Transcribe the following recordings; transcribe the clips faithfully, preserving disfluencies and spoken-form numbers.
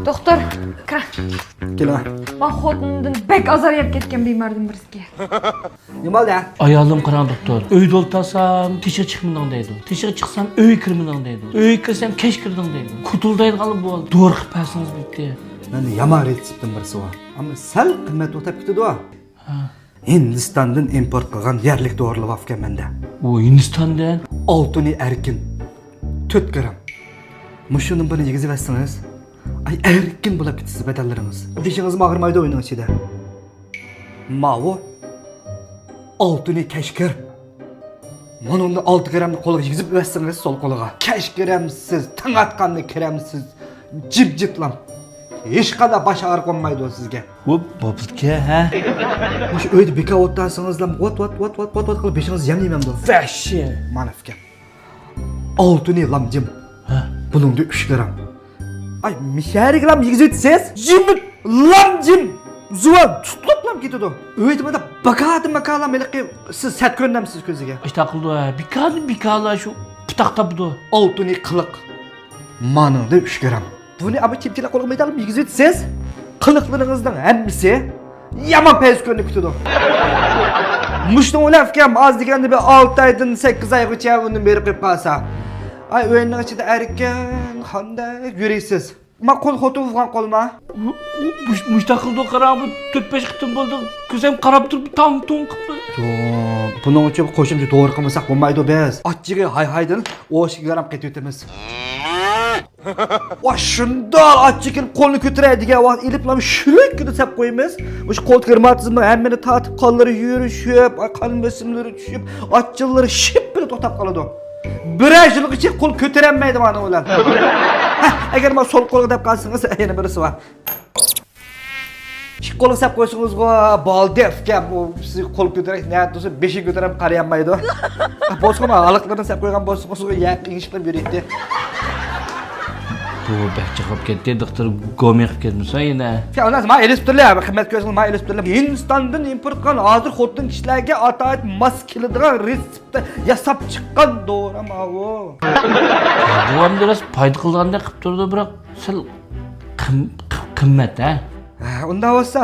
دوختۇر، كىرە. كېلىڭ. ماڭا خوتۇنۇمدىن بەك ئازار يەپ كەتكەن بىماردىن بىرسىكى. نېمە بولدى؟ ئايالىم قاراڭ دوختۇر. ئۆيدە ئولتۇرسام تېشىغا چىقمىدىڭ دەيدۇ. تېشىغا چىقسام ئۆيگە كىرمىدىڭ دەيدۇ. ئۆيگە كىرسەم كەچ كىردىڭ دەيدۇ. كۇتۇلدايدىغانلا بولدى. دورا قىلىپ بەرسىڭىز بولدى. مەندە يامان رېتسېپتىم بىرسى بار. ئەمما سەل قىممەت ئوتاپ كېتىدۇ. ھە. ھىندىستاندىن ئىمپورت قىلغان يەرلىك دورىلار باركەن مەندە. ئۇ ھىندىستاندىن؟ ئالتۇنى ئەركىن. تۆت گرام. مۇشۇنىڭ بىرنى يېگۈزۈۋەتسىڭىز، ئاي، ئەركىن بولاپ كېتىسىز بەدەنلىرىڭىز. بېشىڭىزمۇ ئاغرىمايدۇ ئۆينىڭ ئىچىدە. ماۋۇ ئالتۇنى كەشكىر. مۇنىڭدىن ئالتە گرامنى قولىغا يېگۈزۈپ ئۆتسىڭىز سول قولىغا. كەشكىرەمسىز، تاڭ ئاتقاندا كىرەمسىز، جىمجىتلام. ھېچقانداق باش ئاغرىق بولمايدۇ سىزگە. بۇ بوپتىكەن ھە. مۇشۇ ئۆيدە بىكار ئولتۇرسىڭىزلا ۋات ۋات ۋات ۋات ۋات ۋات قىلىپ بېشىڭىزنى يەملىيمەمدۇ؟ ۋەھشىي. مانا ئىكەن. ئالتۇنى لامجىم. ھە؟ بۇنىڭدا ئۈچ گرام. ئاي، مىشەرىگرام يېگۈزۈۋېتىسىز. جىمىت لامجىم. زۇۋان تۇتۇلۇپلا كېتىدۇ. ئۆيدە مانا بىكاردىن بىكارلا ھېلىقى سىز سەت كۆرۈنەمسىز كۆزىگە. ئىشتاق قىلىدۇ ھە. بىكاردىن بىكارلا شۇ پۇتاق تاپىدۇ. ئالتۇنى قىلىق. مانىڭدا ئۈچ گرام. بۇنى ئەمما چىمچىلەپ قولغا مېتال يېگۈزۈۋېتىسىز. قىلىقلىرىڭىزنىڭ ھەممىسى يامان پەيز كۆرۈنۈپ كېتىدۇ. مۇشۇنىڭ بىلەن ئۇكام ئاز دېگەندە بىر ئالتە ئايدىن سەككىز ئايغىچە ئۇنى بېرىپ قويۇپ قالسا. ئاي، ئۆينىڭ ئىچىدە ئەركىن قانداق يۈرىسىز. ما قول خوتۇن بولغان قولما. مۇشتاق قىلدۇق قاراڭ، بۇ تۆت بەش قېتىم بولدى. كۆزۈم قاراپ تۇرۇپ تاڭ تۇڭ قىپتۇ. يوق، بۇنىڭ ئۈچۈن قوشۇمچە دورا قىلمىساق بولمايدۇ بىز. ئاچچىقى ھاي ھايدىن ئون ئىككى گرام قېتىۋېتىمىز. ۋاي شۇنداق ئاچچىقىنىپ قولنى كۆتۈرەي دېگەن ۋاقىت ئېلىپلا شۈلۈككىدە سەپ قويىمىز. مۇشۇ قول تېرماتىزمنىڭ ھەممىنى تارتىپ، قانلىرى يۈرۈشۈپ، قان بېسىملىرى چۈشۈپ، ئاچچىقلىرى شىپپىلا توختاپ قالىدۇ. بىرەر يىلغىچە قول كۆتۈرەلمەيدۇ ئۇنىڭ بىلەن. ھە، ئەگەر مانا سول قولغا دەپ قالسىڭىز، يەنە بىرسى بار. ئىككى قولغا سەپ قويسىڭىزغۇ، بولدى ئۇكام، ئۇ سىز قول كۆتۈرەك نەدە تۇرسا بېشىنى كۆتۈرۈپ قارىيالمايدۇ. بولسىغۇ، ھالقىلىرىنى سەپ قويغان بولسىڭىزغۇ، يەپ ئېڭىشىپ يۈرەيتتى. بۇ بەك چاقىپ كەتتى، دوختۇر گومى قىلىپ كەتمىسۇن يەنە. يا، ئۇنداق ما ئېلىشىپ تۇرلى، قىممەت كۆرسىڭىز ما ئېلىشىپ تۇرلى. ھىندىستاندىن ئىمپورت قىلغان ھازىر خوتۇن كىشىلەرگە ئاتايىت ماس كېلىدىغان رېتسېپتتا ياساپ چىققان دورا ماۋۇ. بۇ ئەمدى راست پايدا قىلىدىغاندەك قىلىپ تۇرىدۇ، بىراق سەل قىم-، قىم-، قىممەت ھە؟ ھە، ئۇنداق بولسا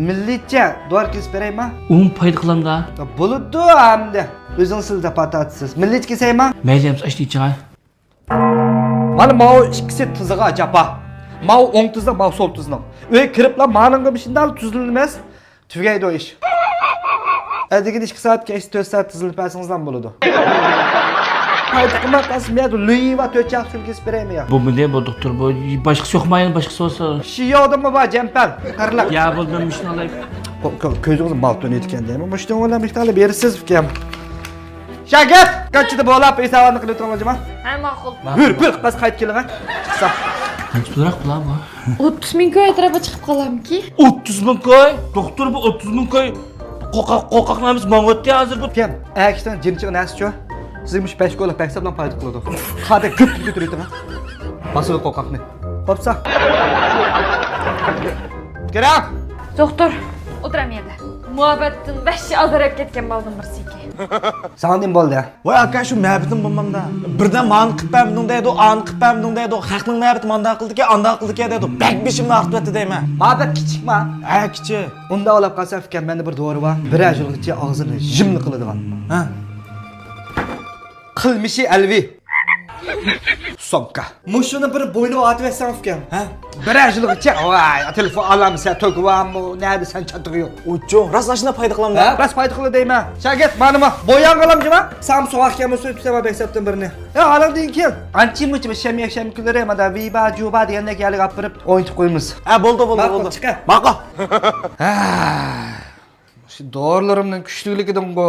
مىللىيچە دورا كېسىپ بېرەيما؟ ئۇمۇ پايدا قىلامدا؟ بولىدۇ ئەمدى. ئۆزىڭىز سىلدە پاتاتسىز. مىللىيچە كېسەيما؟ مەيلى ئەمسە ئاشنى ئىچىڭە. مانا ماۋۇ ئىككىسى تىزىغا جاپا. ماۋۇ ئوڭ تىزنىڭ، ماۋۇ سول تىزنىڭ. ئۆيگە كىرىپلا مانىڭغا مۇشۇنداق تۈزلىنىمىز. تۈگەيدۇ ئىش. ئەتىگىنى ئىككى سائەت كەچتە تۆت سائەت تىزىلىپ بەرسىڭىزلا بولىدۇ. پايدا قىلماي قالسا، مەن لۈيى ۋە تۆت چاق سۈرگۈسى بېرەيمەن يا. بۇ مۇنداق بۇ دوختۇر، بۇ باشقىسى يوقما يەنە، باشقىسى بولسا؟ شىياۋدىنمۇ بار جەمپەل، قارىلا. يا بولدى، مەن مۇشۇنى ئالاي. كۆ-، كۆ-، كۆزىڭىز مالتۇن ئېتىكەن دەيمەن. مۇشۇنىڭ بىلەن مىقدارى بېرىسىز ئۇكام. شاگىرت، قانچىدە بولاپ ھېساباتنى قىلىۋېتىڭلار جۇما. ھە، ماقۇل. بىر، بىر قىز قايتىپ كېلىڭە. قىسا. قانچە پۇلراق بۇلار بۇ؟ ئوتتۇز مىڭ كوي ئەتراپىغا چىقىپ قالامكى؟ ئوتتۇز مىڭ كوي؟ دوختۇر، بۇ ئوتتۇز مىڭ كوي. قورقاق، قورقاقنىڭ ھەممىسى ماڭىۋەتتى ھازىر بۇ. ئۇكام، ئەركىشىنىڭ جىنچىقى نەرسىچۇ؟ سىزگە مۇشۇ بەش كويلۇق بەك ساپلام پايدا قىلىدۇ. قاردەك كۆپ كۆتۈرۈۋېتىڭ ھە. باسىدۇ قورقاقنى. بوپسا. كىرىڭ. دوختۇر، ئولتۇرام يەردە. مۇھەببەتتىن ۋەھشىي ئازار يەپ كەتكەن بالىدىن بىرسى ئىكەن. ساڭا نېمە بولدى؟ ۋاي ئاكا، شۇ مەبىتىم بولمامدا. بىردەم مانى قىلىپ بەرمىدىڭ دەيدۇ، ئانى قىلىپ بەرمىدىڭ دەيدۇ. خەقنىڭ مەبىتى مانداق قىلدىكەن، ئانداق قىلدىكەن دەيدۇ. بەك بېشىمنى ئاغرىتىۋەتتى دەيمەن. مۇھەببەت كىچىكما؟ ھە، كىچىك. ئۇنداق بولاپ قالسا ئۇكام، مەندە بىر دورا بار. بىرەر يىلغىچە ئاغزىنى يۇملا قىلىدىغان. ھە؟ قىلمىشى ئەلۋى. سومكا. مۇشۇنى بىر بوينىغا ئارتىۋەتسەڭ ئۇكام. ھە؟ بىرەر يىلغىچە، ۋاي، تېلېفون ئالامسەن، توكى بارمۇ، نەدە سەن چاتىقى يوق. ئۇچۇ، راست ئاشۇنداق پايدا قىلامدا؟ ھە، راست پايدا قىلىدۇ دەيمەن. شاگىرت، مانىما، بوياڭغا ئالامجۇما؟ ساڭا سوغۇق ئىكەن، بۇ سۆيۈپ سەن بەك سەپتىن بىرنى. ھە، ھالىڭدىن كېيىن. ئانچە مۇنچە شەم يەكشەم كۈنلىرى، مانا، ۋىبا، جۇبا دېگەندەك يەرلەرگە ئاپىرىپ ئوينىتىپ قويىمىز. ھە، بولدى، بولدى، ماقۇل، بولدى. چىقە. ماقۇل. ھە. شۇ دورىلىرىمنىڭ كۈچلۈكلۈكىدىنغۇ.